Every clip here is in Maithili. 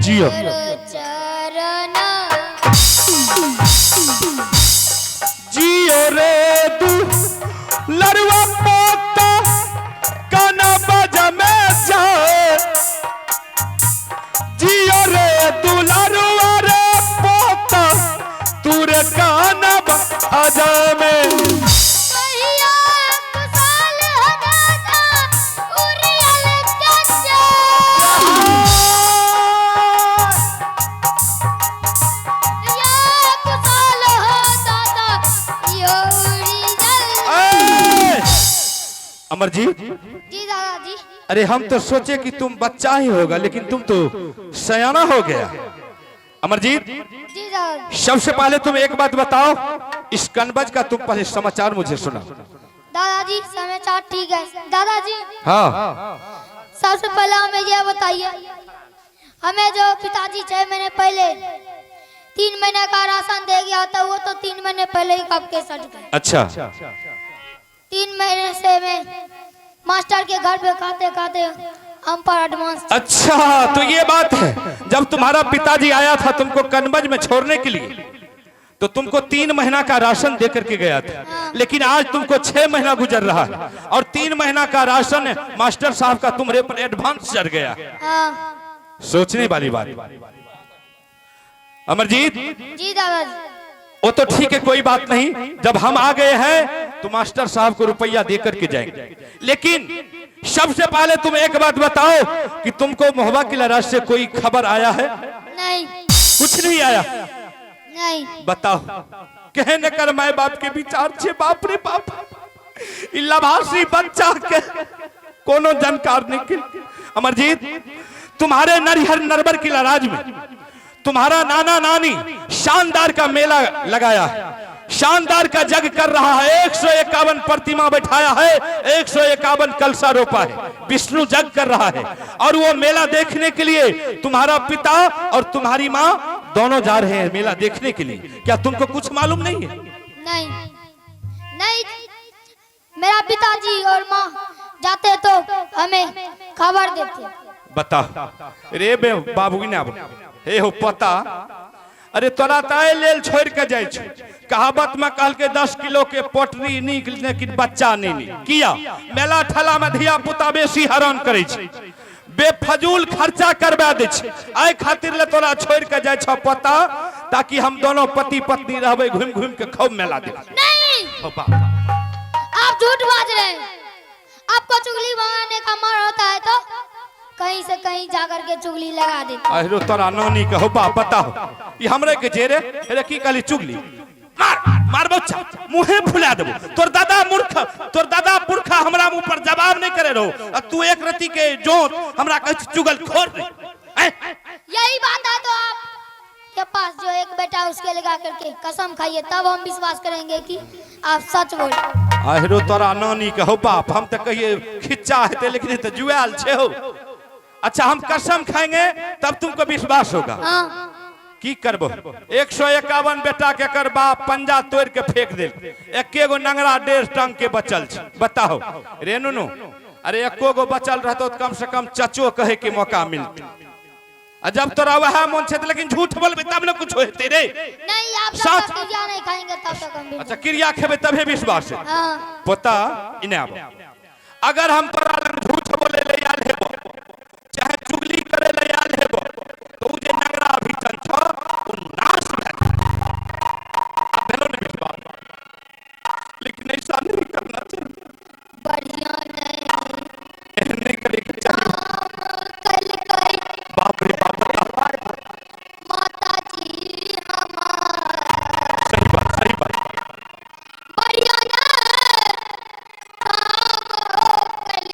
जियो। चरण जियो रे दू लड़ुआ पोता काना बजा में जाए। जियो रे दुलारुआ रे पोता तुरे काना बजा में। कहिया कुशाल हो दादा उड़ियल के चैन। या कुशाल हो दादा यो उड़ियल। ए! अमरजीत जी दादाजी। अरे हम तो सोचे कि तुम बच्चा ही होगा, लेकिन तुम तो सयाना हो गया। अमरजीत जी दादाजी। सबसे पहले तुम एक बात बताओ, इस कनबज का तुम पहले समाचार मुझे सुनाओ। दादाजी समाचार ठीक है दादाजी। हाँ। सबसे पहले हमें यह बताइए, हमें जो पिताजी 6 महीने पहले 3 महीने का राशन दे गया था, वो तो 3 महीने पहले ही कब के सट गए। अच्छा। 3 महीने से मैं मास्टर के घर पे खाते खाते हम पर एडवांस। अच्छा तो ये बात है, जब तुम्हारा पिताजी आया था तुमको कनबज में छोड़ने के लिए तो तुमको 3 महीना का राशन दे करके गया था, लेकिन आज तुमको 6 महीना गुजर रहा है और 3 महीना का राशन मास्टर साहब का तुम्हारे पर एडवांस चढ़ गया। हाँ। सोचने वाली बात। अमरजीत जी दादाजी। वो तो ठीक है, कोई बात नहीं, जब हम आ गए हैं तो मास्टर साहब को रुपया दे करके जाएंगे, लेकिन सबसे पहले तुम एक बात बताओ कि तुमको महोबा किला राज से कोई खबर आया है? नहीं। कुछ नहीं आया? नहीं। बताओ, कहे न कर my बाप के विचार छे। बाप रे बाप, ई लभासी बच्चा के कोनो जानकार नहीं। अमरजीत तुम्हारे नरिहर नरवर किला राज में तुम्हारा नाना नानी शानदार का मेला लगाया है, शानदार का जग कर रहा है, 151 प्रतिमा बैठाया है, 151 कलसा रोपा है, विष्णु जग कर रहा है, और वो मेला देखने के लिए तुम्हारा पिता और तुम्हारी माँ दोनों जा रहे हैं मेला देखने के लिए। क्या तुमको कुछ मालूम नहीं है? नहीं नहीं, मेरा पिताजी और माँ जाते तो हमें खबर देते। बता रे बे बाबू ने, हे हो पता, अरे तोरा ताए लेल छोड़ के जाय छै। कहावत में कहल के 10 किलो के पोटरी नीक लेकिन बच्चा नहीं नीक। किया मेला ठेला में धिया पुता बेसी हरान करे छै, बेफजूल खर्चा करवा दे छै, एहि खातिर ले तोरा छोड़ के जाय छ पता, ताकि हम दोनों पति पत्नी रहबै घूम घूम के खूब मेला देख। नहीं। हो बाप। आप झूठ बाज रहे हैं। आपको चुगली बनाने का मन होता है तो कहीं से कहीं जाकर के चुगली लगा देते। अरे तोरा नानी के हो बाप, बताओ ई हमरे के जेरे रे की कहली चुगली मार मार बच्चा मुहे फुला देबो। तोर दादा मूर्ख, तोर दादा पुरखा हमरा मुंह पर जवाब नहीं करे रहो, आ तू एक रति के जोत हमरा कहै छी चुगल खोर रे। यही बात है तो आप के पास जो एक बेटा उसके लगा करके कसम खाइए, तब हम विश्वास करेंगे कि आप सच बोल। अरे तोरा नानी के हो बाप, हम तो कहिए खिच्चा हेतै लेकिन त जुआल छे हो। अच्छा हम कसम खाएंगे तब तुमको विश्वास होगा। हाँ। की करबो, 151 बेटा के कर बाप पंजा तोड़ के फेंक दे, एके गो नंगरा 1.5 टंग के बचल छै। बताओ रे नुनू, अरे एको गो बचल रहतो तो कम से कम चचो कहे के मौका मिलते, आ जब तोरा वह मन छै लेकिन झूठ बोलबे तब न कुछ होते रे। नहीं, आप जब तक क्रिया नहीं खाएंगे तब तक हम भी। अच्छा क्रिया खेबे तबे विश्वास है। हाँ। पोता इने आबो, अगर हम तोरा लग झूठ बोले ले आयल हेबो चाहे चुगली करे ले आयल हेबो तो उ जे नंगरा भीतन छो उ नाश भए जेतौ। अब भेलो ने विश्वास, लेकिन ऐसा नहीं करना चाहिए। बढ़िया नहीं। एहन नहीं करे के चाहिए। कल कई बाप रे बाप, माता जी हमार। सही बात, सही बात। बढ़िया नहीं। काम हो कल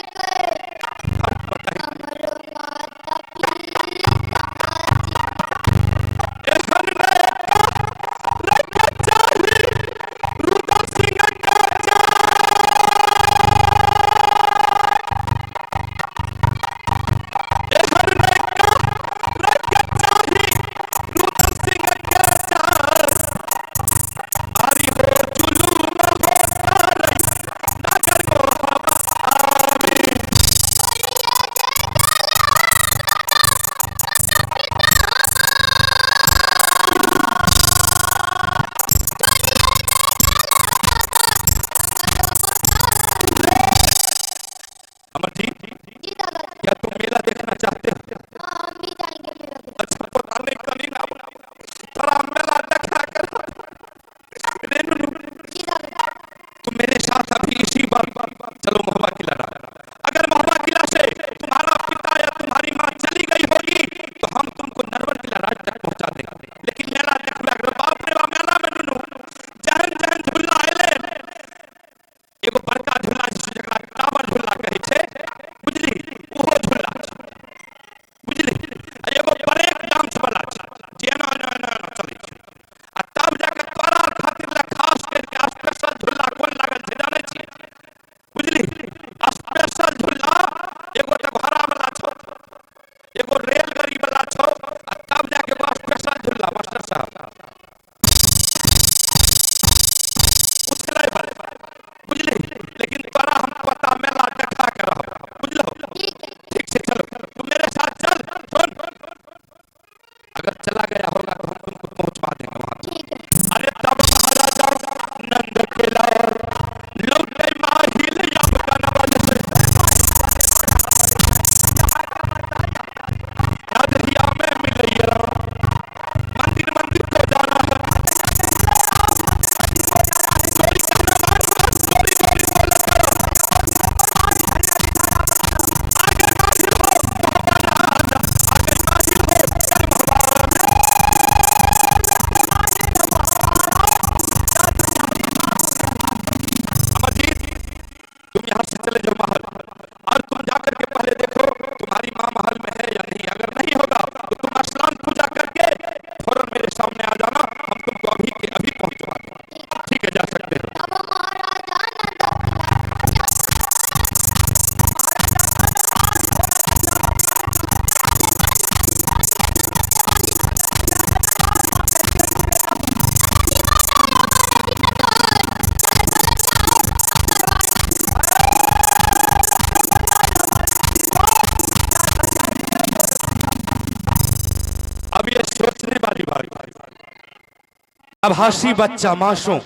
आभासी बच्चा मासूम,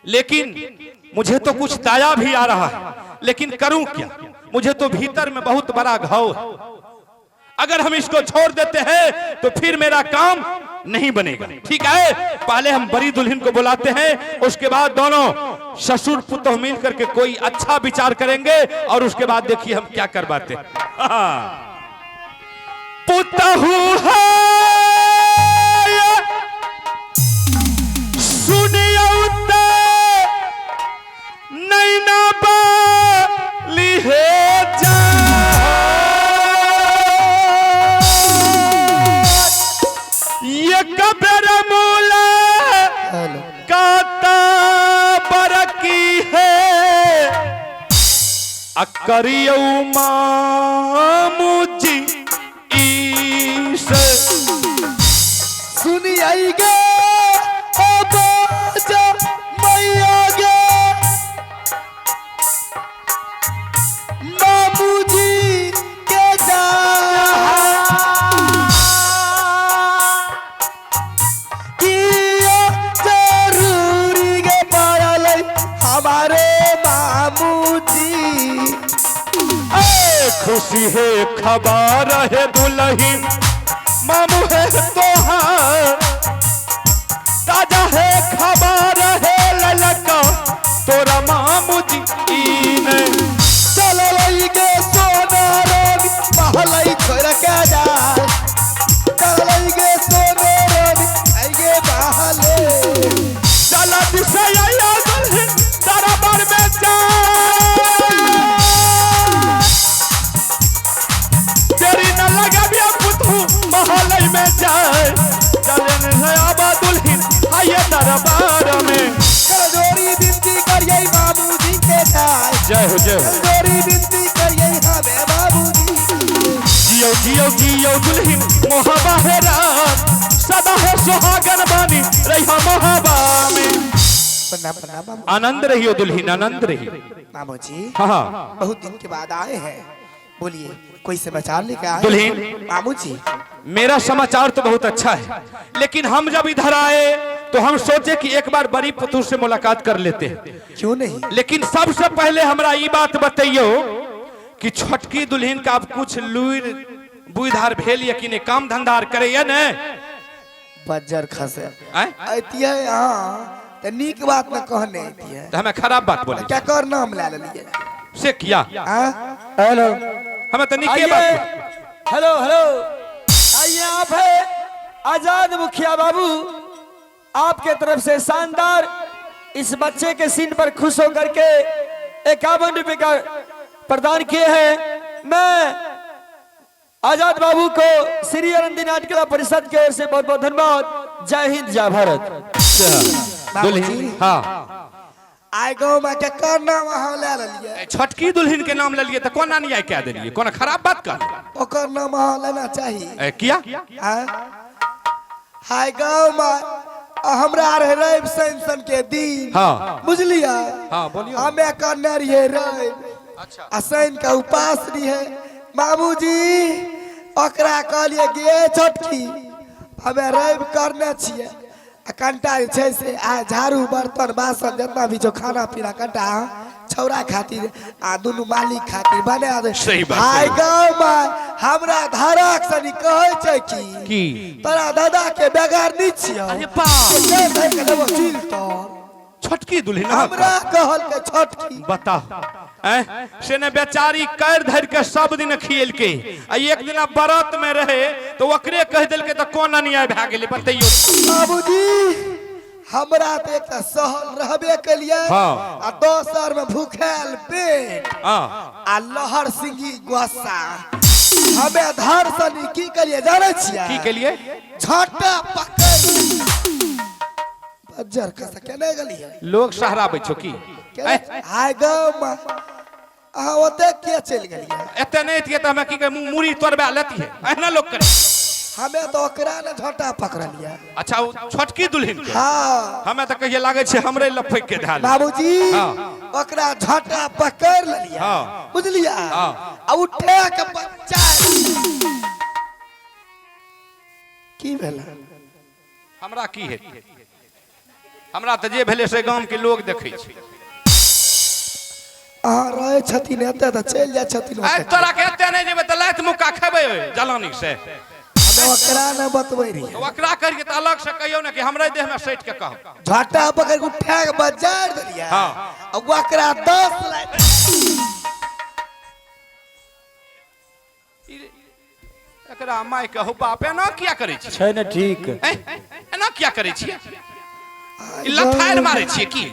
लेकिन मुझे तो कुछ दया भी आ रहा है, लेकिन करूं क्या? मुझे तो भीतर में बहुत बड़ा घाव है। अगर हम इसको छोड़ देते हैं तो फिर मेरा काम नहीं बनेगा। ठीक है, पहले हम बड़ी दुल्हन को बुलाते हैं, उसके बाद दोनों ससुर पुतोह मिल करके कोई अच्छा विचार करेंगे और उसके बाद देखिए हम क्या करवाते हैं। पुतहू है सुनियौ ते नैना बाली हे जा, ये कबर मूला काता बरकी है अकरियौ मामूजी ईस। सुनी आई गे ओ बाजा मैया गे मामूजी के जा किया जरूरी गे पड़ल हमारे मामूजी। ए खुशी है खबर है दुलही मामू है तोहार, ताजा है खबर है ललका तोरा मामू जी ने। चललै गे सोना रोनी महलै छोड़ के जाय, चललै गे सोना रोनी आई गे महले। चला दिशा आया दुल्हन दरबार में जा, तेरी न लगा भी पुतहू महलै में जाए, चलन है आबा दुल्हन आइए दरबार में। कर जोरी विनती करियै बाबूजी के जाय, जय हो जय हो। कर जोरी विनती करियै हमें बाबूजी। जियो जियो जियो दुल्हन मोहबा है रात, सदा है सुहागन बानी रहा मोहबा में। प्रणाम प्रणाम मामू। आनंद रहियो दुल्हन, आनंद रहियो। मामू जी हाँ हाँ बहुत दिन के बाद आए हैं, बोलिए कोई समाचार लेके आए? दुल्हन। मामू जी मेरा समाचार तो बहुत अच्छा है, लेकिन हम जब इधर आए तो हम सोचे कि एक बार बड़ी पुतहू से मुलाकात कर लेते हैं। क्यों नहीं? लेकिन सबसे पहले हमरा ये बात बतैयो कि छोटकी दुल्हन का अब कुछ लूर बुधार भेल या कि नहीं, काम धंधार करे या नहीं? बज्जर खसे आँय? अतियै हाँ त नीक बात न कहने अतियै। तो हमें खराब बात बोले क्या कर नाम ला लेलियै? से किया हाँ हेलो हमें तो नीके आइए बात बोले। हेलो हेलो, आइए आप है आजाद मुखिया बाबू, आपके तरफ से शानदार इस बच्चे के सीन पर खुश होकर के 51 रुपए का प्रदान किए हैं। मैं आजाद बाबू को श्री आनंदी नाटकला परिषद की ओर से बहुत बहुत धन्यवाद। जय हिंद जय भारत। दुल्हन हाँ आइ गाँव में केकर नाम अहाँ ले लेलियै? छोटकी दुल्हन के नाम लेलिए तो कोना नहीं आइ कह देलिए, कोना खराब बात कर ओकर नाम अहाँ लेना चाही। ए, किया? हाँ? हाय गाँव में हमरा रहे रवि शनि सन के दिन। हाँ। बुझलियै? हाँ, बोलियौ। हमे करने रहियै रवि आ शनि के उपास रहियै। बाबूजी ओकरा कहलियै गे छोटकी हमे रवि करने छियै आ कनिटा जे छै से आ झाड़ू बर्तन बासन जितना भी छौ खाना पीना कनिटा छौड़ा खातिर आ दुनू मालिक खातिर बना दे। सही बात, हाय सही बात। गाँव में हमरा धरक सनी कहै छै की की? तोरा दादा के बेगर नहीं छियौ। अरे बाप। के धरि के देबो चील तोर। छोटकी दुल्हन हमरा कहल के छोटकी। बताओ ऐं से ने बेचारी कर धर के सब दिन खियलके आ एक दिन व्रत में रहे तो ओकरे कह देलके तो कोन अन्याय भए गेलै बतैयो। बाबूजी हमरा तऽ एकटा सहल रहबे केलिए। हाँ। आ दोसर में भूखेल पेट हाँ आ लहर सिंगी गुस्सा हमे धर सनी की केलिए जानै छियै? की केलिए? झटा पकड़ बज्जर खसा केने गेलियै? लोग सहराबै छौ की? ऐं, आइ गाँव में अहाँ ओते किया चलि गेलियै? एते नहि एतियै तऽ हमे की कहे मुड़ी तोड़बा लेतियै, एहना लोग करे। हमे तऽ ओकरा ने झोटा पकड़लियै। अच्छा ओ छोटकी दुल्हन के? हाँ। हमे तऽ कहिए लागै छै हमरे लफैक के धैल। बाबूजी हाँ। ओकरा झोटा पकड़ लेलियै। हाँ। बुझलियै? हाँ। आ उठे के बच्चा की भेल? हमरा की हेतै? हमरा तऽ जे भेलै से गामके लोग देखै छै। अहाँ रहै छथिन एतऽ तऽ चलि जाइ छथिन आइ ओतऽ। तोरा के एते नहि जेबै तऽ लात मुक्का खेबै ओहि जलानी से। हमे ओकरा नहि बतबै रहियै। ओकरा करिके तऽ अलग से कहियौ ने कि हमरे देह में सटि के कहब। झटा पकड़ के उठा के बजार देलियै। हाँ। आ ओकरा 10 लाख एकरा माय के हो बाप, एना किया करै छी? छै ने ठीक। हैं? एना किया करै छियै? ई लथारि मारै छियै की?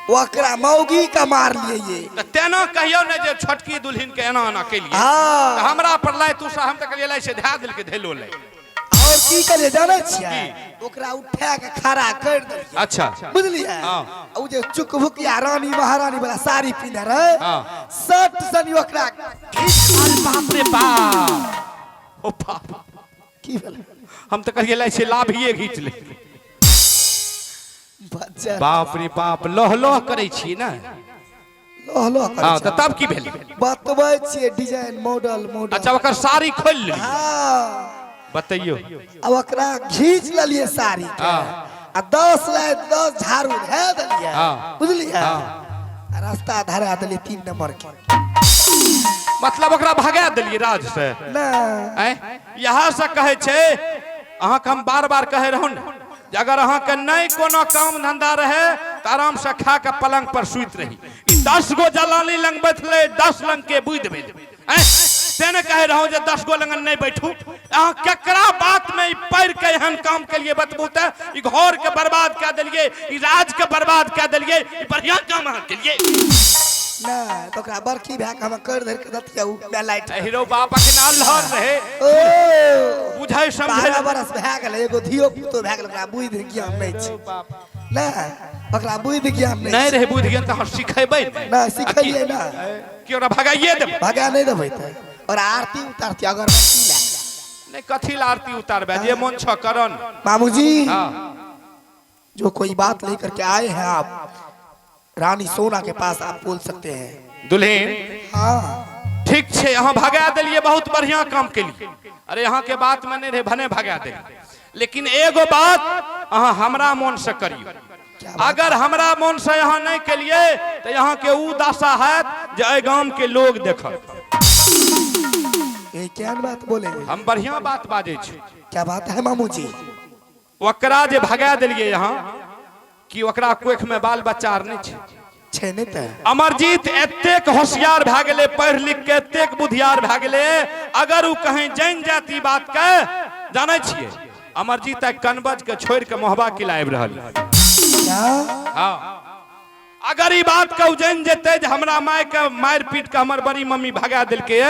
ओकरा मौगी का मार लिए ये। तऽ तेना कहियौ ने जे छोटकी दुल्हिन के एना एना केलियै। हाँ। तऽ हमरा पर लाइ तू हम तऽ कहलियै लाइ से धए देलकै धैलो लाइ। और की करिए जानै छियै? ओकरा उठा के खड़ा कर देलियै। अच्छा। बुझलियै? हाँ। ओ जे चुकभुकिया रानी महारानी वाला साड़ी पिन्ह रहे, हाँ। सट सनी ओकरा अरे बाप रे बाप, ओ बाप। की भेलै? हम तऽ कहलियै लाइ से लाभिये घीच ले। बच्चा। बाप रे बाप, लह लह करै छियै ने? लह लह करै। हाँ, तऽ तब की भेलै? बतबै छियै डिजाइन मॉडल मॉडल। अच्छा, ओकर साड़ी खोलि लेलियै? हाँ। बतैयौ। आ ओकरा घीच लेलियै साड़ी के। हाँ। आ 10 लाख 10 झाड़ू धए देलियै। हाँ। बुझलियै? हाँ। आ रास्ता धरा देलियै 3 नंबर के। मतलब ओकरा भगा देलियै राज से? ना। आँय, इएह से कहै छै अहाँके, हम बार बार कहै रहू ने जे अगर अहाँके नहि कोनो काम धंधा रहे तऽ आराम से खा के पलंग पर सुति रही। ई 10 गो जलानी लंग बैठलै, 10 लंग के बुद्धि भेल। आँय, से ने कहै रहूं जे 10 गो लगन नहि बैठू। अहाँ केकरा बात में ई पढ़ि के एहन काम के लिए बतबू तऽ ई घर के बर्बाद कए देलियै, ई राज के बर्बाद कए देलियै, ई बढ़िया काम अहाँ केलियै? ना, तऽ ओकरा बरखी भए के हम कर धरि के दतिया उ लाइट। हीरो बाप अखन अल्हर रहे। ओ बुझै समझै 12 बरस भए गेलै, एगो धियो पुतो भए गेलै, ओकरा बुद्धि ज्ञान नहि छै ना, ओकरा बुद्धि ज्ञान नहि नहि रहे बुद्धि ज्ञान तऽ अहाँ सिखेबै ने? ना, सिखेलियै ना। कि ओकरा भगाइए देबै? भगा नहि देबै तऽ और आरती उतारती अगरबत्ती लए। नहि, कथी ला आरती उतारबै? जे मन छ करन। मामूजी। हाँ। जो कोई बात लेकर के आए हैं आप रानी सोना के पास, आप बोल सकते हैं। दुल्हिन। हाँ। ठीक छै, अहाँ भगा देलियै, बहुत बढ़िया काम केलियै। अरे, अहाँ के बात में नहि रहे भने भगा देलियै, लेकिन एगो बात अहाँ हमरा मन से करियौ। क्या बात? अगर हमरा मन से अहाँ नहि केलियै तऽ यहाँ के ऊ दशा हैत जे एहि गाम के लोग देखत। ये क्या बात बोलेंगे? हम बढ़िया बात बाजै छी। क्या बात है मामूजी? ओकरा जे भगा देलियै यहाँ, कि ओकरा कोख में बाल बच्चा आर नहि छै? छै नहि तऽ। अमरजीत एतेक होशियार भए गेलै, पढ़ि लिख के एतेक बुधियार भए गेलै, अगर ओ कहीं जानि जात ई बात के, जानै छियै अमरजीत आइ कनबज के छोड़ि के मोहबा किला आबि रहल यऽ। क्या? हाँ, अगर ई बात के ओ जानि जेतै जे हमरा माय के मारि पीट के हमर बड़ी मम्मी भगा देलकै,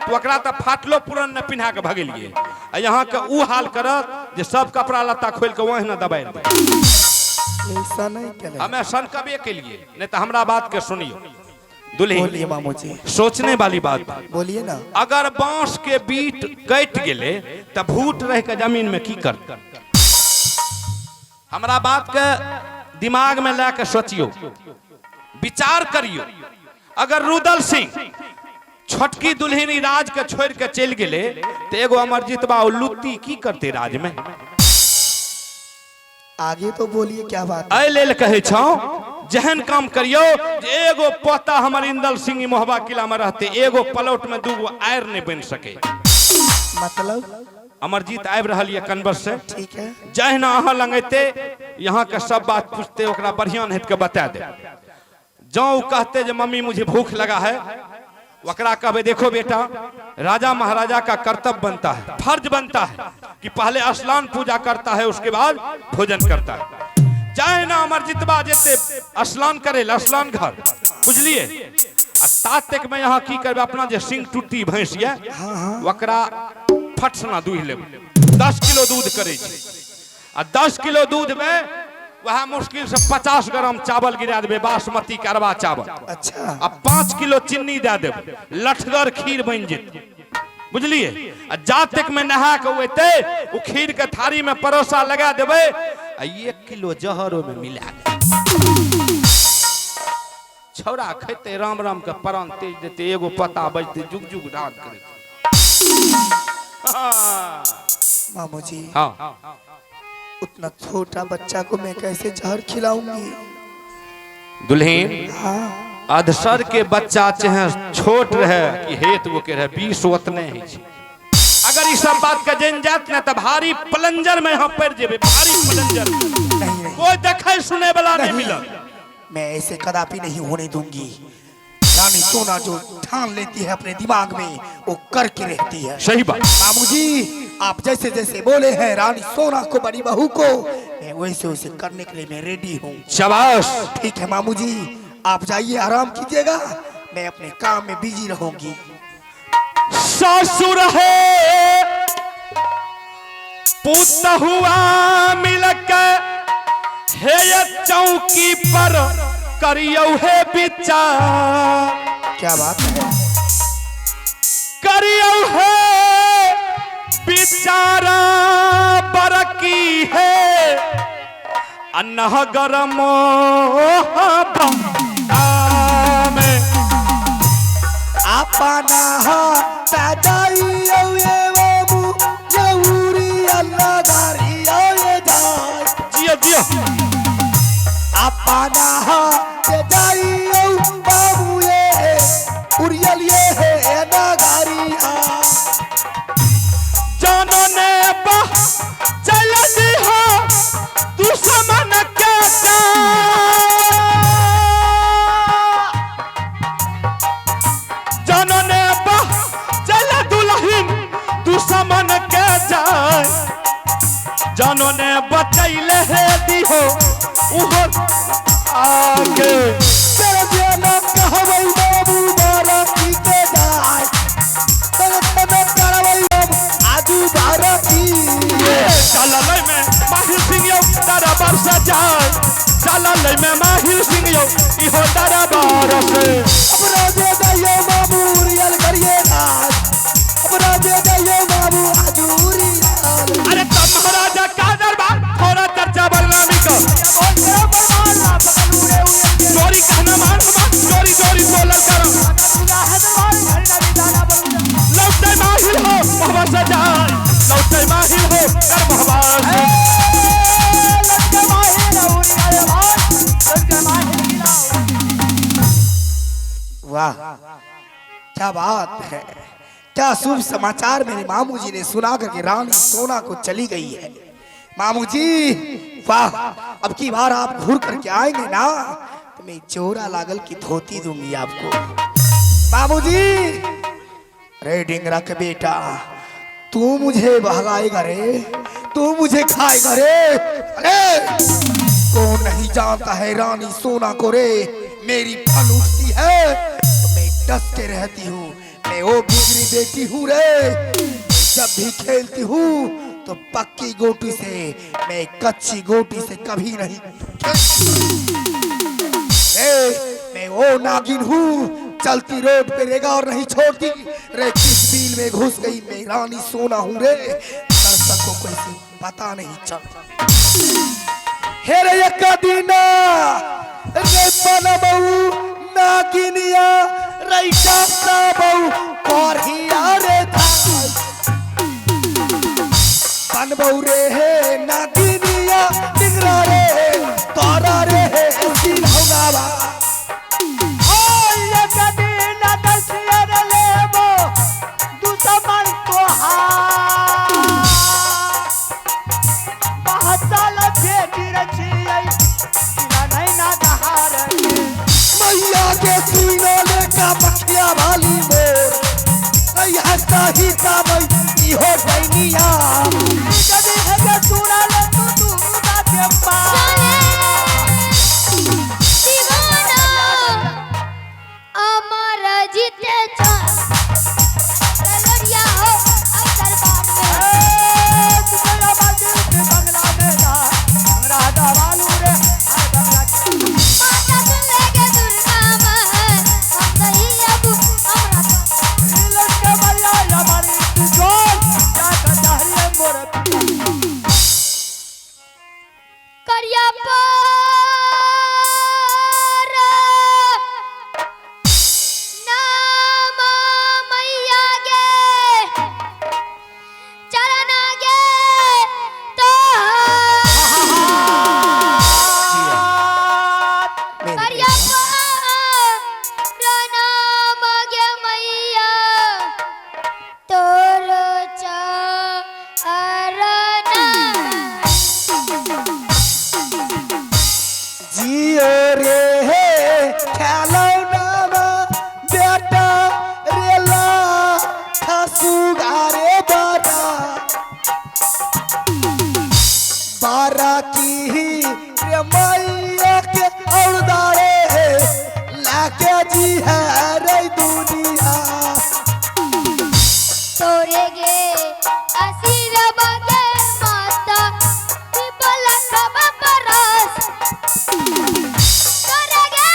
तऽ ओकरा तऽ फाटलो पुरन ने पिन्हा के भगेलियै, आ यहाँ के ऊ हाल करत जे सब कपड़ा लत्ता खोलि के ओहिना दबाइ देत। ऐसा नहीं केले। हमे सनकबे केलिए, नहीं तो हमरा बात के सुनियो दुल्ही। बोलिए मामूजी। सोचने वाली बात। बोलिए ना। अगर बांस के बीट कटि गेलै तऽ भूट रह के जमीन में की करतै? हमरा बात के दिमाग में लए के सोचियो, विचार करियो। अगर रुदल सिंह छोटकी दुल्हिन ई राज के छोड़ के चलि गेलै तऽ एगो अमरजीतबा ओ लुत्ती की करतै राज में? आगे तो बोलिए, क्या बात है? एहि लेल कहै छौ, जेहन काम करियौ जे एगो पोता हमर इंदल सिंह ई मोहबा किला में रहते, एगो पलौट में दूगो आयर नहीं बनि सके। मतलब? अमरजीत आबि रहल यऽ कनवर से। ठीक है। जहिना अहाँ लंगेते, यहाँ के सब बात पूछते, ओकरा बढ़िया नहित के बता दे। जँ ओ कहते जे मम्मी मुझे भूख लगा है, ओकरा कहबे, देखो बेटा, राजा महाराजा का कर्तव्य बनता है, फर्ज बनता है कि पहले स्नान पूजा करता है, उसके बाद भोजन करता है। चाहे ना अमरजीतबा जेते स्नान करे ला स्नान घर, बुझलिए? आ तातेक में यहाँ की करबे, अपना जे सिंह टूटी भैंस ये, ओकरा फटसना दूहि लेबै। 10 किलो दूध करै छै, आ 10 किलो दूध में वह मुश्किल से 50 ग्राम चावल गिरा देबै, बासमती के अरवा चावल। अच्छा। आ 5 किलो चीनी दए देबै, लठगर खीर बनि जेतै, बुझलिए? आ जातेक में नहा के ओ एतै, ओ खीर के थारी में परोसा लगा देबै आ 1 किलो जहर ओहिमे मिला देबै। छौड़ा खेतै, राम राम के प्राण तेज देतै, एगो पत्ता बजतै, जुग जुग राज करतै। मामूजी। हाँ। उतना छोटा बच्चा को मैं कैसे जहर खिलाऊंगी? दुल्हीन, हाँ। अधसर के बच्चा चाहे छोट रहे कि हेत वो के रहे, 20 उतने ही छे। अगर इस सब बात के जन जात ना त भारी प्लंजर में यहाँ पड़ जेबे, भारी प्लंजर। नहीं नहीं, कोई देखे सुने वाला नहीं मिलत। मैं ऐसे कदापि नहीं होने दूंगी। रानी सोना जो ठान लेती है अपने दिमाग में वो करके रहती है। सही बात। मामूजी आप जैसे जैसे बोले हैं रानी सोना को, बड़ी बहू को, मैं वैसे वैसे करने के लिए मैं रेडी हूँ। शाबाश। ठीक है मामूजी, आप जाइए आराम कीजिएगा, मैं अपने काम में बिजी रहूंगी। ससुर है पुत हुआ मिलके हे ये चौकी पर करियो हे विचार। क्या बात है। करियो हे विचारा बरकी है अन्ना गरम में। अपना जियो जियो। अपना जाइयो बाबू ये उरियल ये है नगारिया। जानो ने बा चल दी हो दुश्मन के जानो ने बा चल दुल्हन दुश्मन के जाए। जानो ने बचैले है दी हो उहो आगे। तेरे जेना कहबै बाबू बारा की के जाए, तेरे तेने करबै बाबू आजू बारा की। चललै में माहिर सिंह यौ दरबार सजाए। चललै में माहिर सिंह यौ इहो दरबार से। अब राजे जाइयो बाबू उरियल करिए नाच। अब राजे जाइयो बाबू आजू उरियल। अरे तब महाराजा का दरबार थोड़ा चर्चा बलरामी का। चोरी कहना मान हमार चोरी चोरी बोलल करो। लौटे माहिर हो मोहब्बत सजाए। लौटे माहिर हो कर मोहब्बत। वाह क्या बात है, क्या शुभ समाचार मेरे मामू जी ने सुना करके रानी सोना को चली गई है। मामू जी वाह, अब की बार आप घूर करके आएंगे ना तो मैं जोरा लागल की धोती दूंगी आपको। मामू जी रे डिंगरा के बेटा, तू मुझे बहलाएगा रे, तू मुझे खाएगा रे। अरे कौन नहीं जानता है रानी सोना को रे, मेरी फल उठती है तो मैं डस के रहती हूँ। मैं वो बिगड़ी बेटी हूँ रे, जब भी खेलती हूँ तो पक्की गोटी से, मैं कच्ची गोटी से कभी नहीं खेलती। मैं वो नागिन हूँ, चलती रोड पे रेगा और नहीं छोड़ती रे। किस बिल में घुस गई मैं रानी सोना हूँ रे, दर्शक को कोई पता नहीं चलता। हे रे एक दिना रे बनबऊ नागिनिया रैटा सबऊ करहिया रे धाई। बनबऊ रे हे नागिनिया डिंगरा रे तोरा रे हे सिलौनावा। मैया के सुनले का पखिया वाली मोर हंसता ही ताबई इहो डैनिया। अमर जीते हो अब दरबार में। माता सुन लेगे दुर्गा मां, हम नहीं अब हमरा। अगियो रे हे खेलौनामा बेटा रे ला खसुगारे बारा बारा की रे मैया के औरदारे लाके जी है रे दुनिया। तोरे गे आशीर्वाद के माता दिबला खबा परस। तोरे गे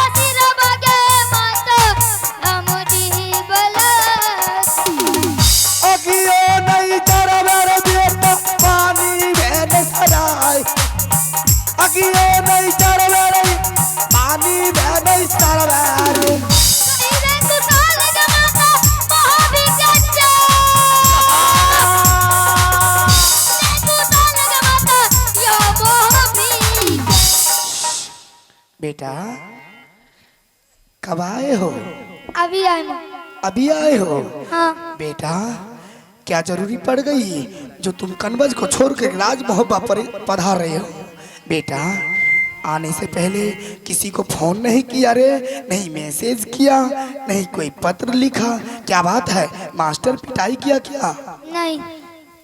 आशीर्वाद के माता हम दिबला। अगियो नहीं चरबर बेटा पानी में सराय, अगियो नहीं चरबर पानी में नहीं सरबर। रे कुसाल के माता मोहबी कच्चा, रे कुसाल के माता यो मोहबी। बेटा कब आए हो? अभी आए माँ। अभी आए हो? हाँ। बेटा क्या जरूरी पड़ गई जो तुम कनवज को छोड़ कर राज महोबा पर पधार रहे हो? बेटा आने से पहले किसी को फोन नहीं किया रे, नहीं मैसेज किया, नहीं कोई पत्र लिखा, क्या बात है? मास्टर पिटाई किया क्या? नहीं।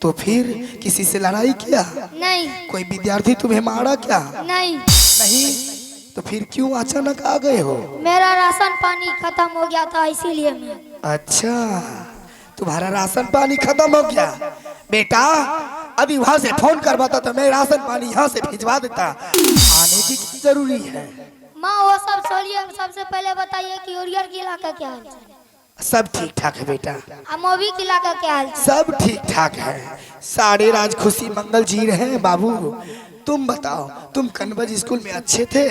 तो फिर किसी से लड़ाई किया? नहीं। कोई विद्यार्थी तुम्हें मारा क्या? नहीं। नहीं, तो फिर क्यों अचानक आ गए हो? मेरा राशन पानी खत्म हो गया था इसीलिए मैं। अच्छा तुम्हारा राशन पानी खत्म हो गया। बेटा अभी वहां से फोन करवाता तो मैं राशन पानी यहाँ से भिजवा देता, आने की क्या जरूरी है? माँ वो सब छोड़िए, सबसे पहले बताइए कि उरियर किला का क्या हाल है? सब ठीक ठाक है बेटा। मोवी किला का क्या हाल है? सब ठीक ठाक है, सारे राज खुशी मंगल जी रहे हैं बाबू। तुम बताओ तुम कनवज स्कूल में अच्छे थे?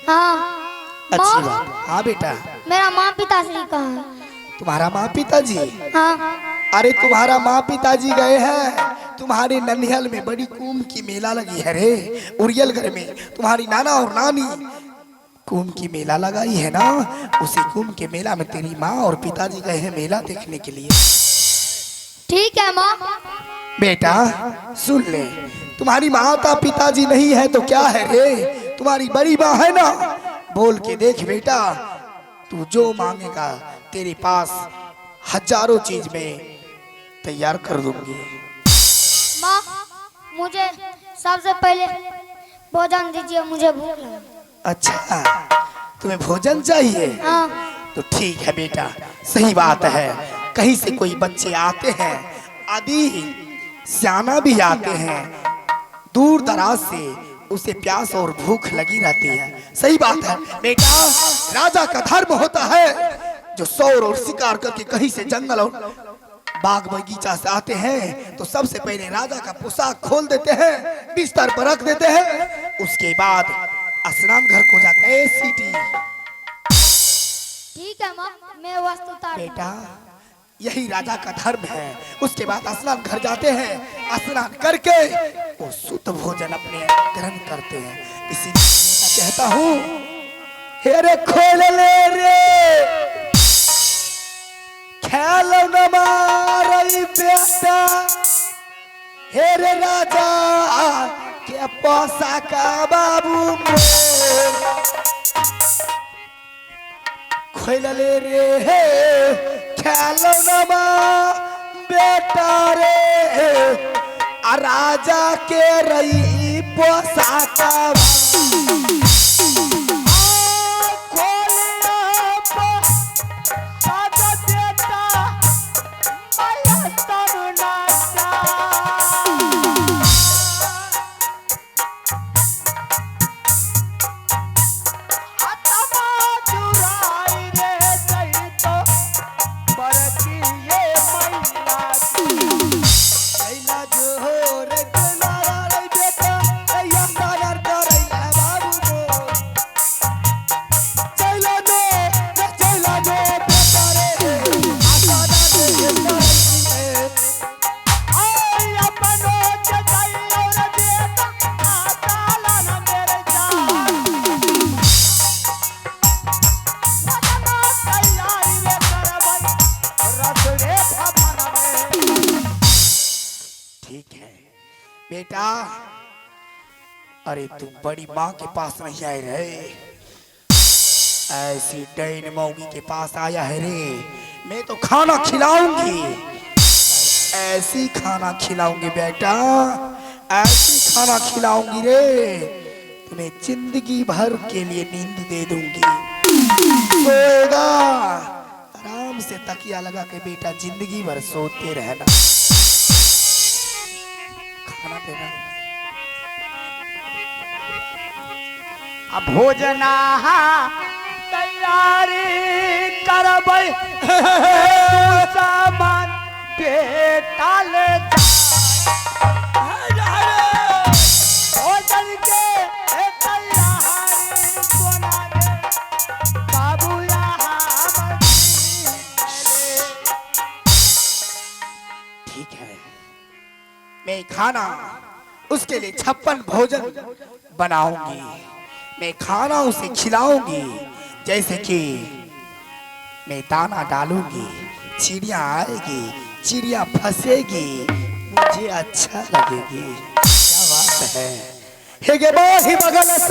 हाँ। अच्छी माँ, बात। हाँ बेटा। मेरा माँ पिताश्री कहाँ है? तुम्हारा माँ पिताजी? हाँ। अरे तुम्हारा माँ पिताजी गए हैं तुम्हारे ननिहल में, बड़ी कुंभ की मेला लगी है रे उरियलगढ़ में। तुम्हारी नाना और नानी कुंभ की मेला लगाई है ना, उसी कुंभ के मेला में तेरी माँ और पिताजी गए हैं मेला देखने के लिए। ठीक है माँ। बेटा सुन ले, तुम्हारी माता पिताजी नहीं है तो क्या है रे, तुम्हारी बड़ी माँ है ना। बोल के देख बेटा, तू जो मांगेगा तेरे पास हजारों चीज में तैयार कर दूंगी। माँ मुझे सबसे पहले भोजन दीजिए, मुझे भूख लगी। अच्छा तुम्हें भोजन चाहिए? हाँ। तो ठीक है बेटा, सही बात है। कहीं से कोई बच्चे आते हैं, आदि सियाना भी आते हैं दूर दराज से, उसे प्यास और भूख लगी रहती है। सही बात है बेटा, राजा का धर्म होता है जो सौर और शिकार करके कहीं से जंगल और बाग बगीचा से आते हैं तो सबसे पहले राजा का पोशाक खोल देते हैं, बिस्तर पर रख देते हैं, उसके बाद स्नान घर को जाते हैं। सिटी ठीक है माँ, मैं वस्तु उतार। बेटा यही राजा का धर्म है। उसके बाद स्नान घर जाते हैं, स्नान करके वो शुद्ध भोजन अपने ग्रहण करते हैं। इसीलिए कहता हूँ हे रे खोल ले रे खेलो मारई बेटा, हे रे राजा के पोसा का बाबू खोल ले रे हे खेलो नमा बेटा रे, आ राजा के रई पोसा का ठीक है बेटा, अरे तुम बड़ी माँ के पास नहीं आए रहे, ऐसी डैन मौगी के पास आया है रे। मैं तो खाना खिलाऊंगी, ऐसी खाना खिलाऊंगी बेटा, ऐसी खाना खिलाऊंगी रे, तुम्हें जिंदगी भर के लिए नींद दे दूंगी। सोएगा आराम से तकिया लगा के बेटा, जिंदगी भर सोते रहना। खाना देना। आ भोजना तैयारी करबै सामान बेटा ले भोजन के तैयारी सोना गे बाबू हमर। ठीक है, मैं खाना उसके लिए 56 भोजन बनाऊंगी। मैं खाना उसे खिलाऊंगी, जैसे कि मैं दाना डालूंगी, चिड़िया आएगी, चिड़िया फंसेगी, मुझे अच्छा लगेगी। क्या बात है। हे गे बाही बगल।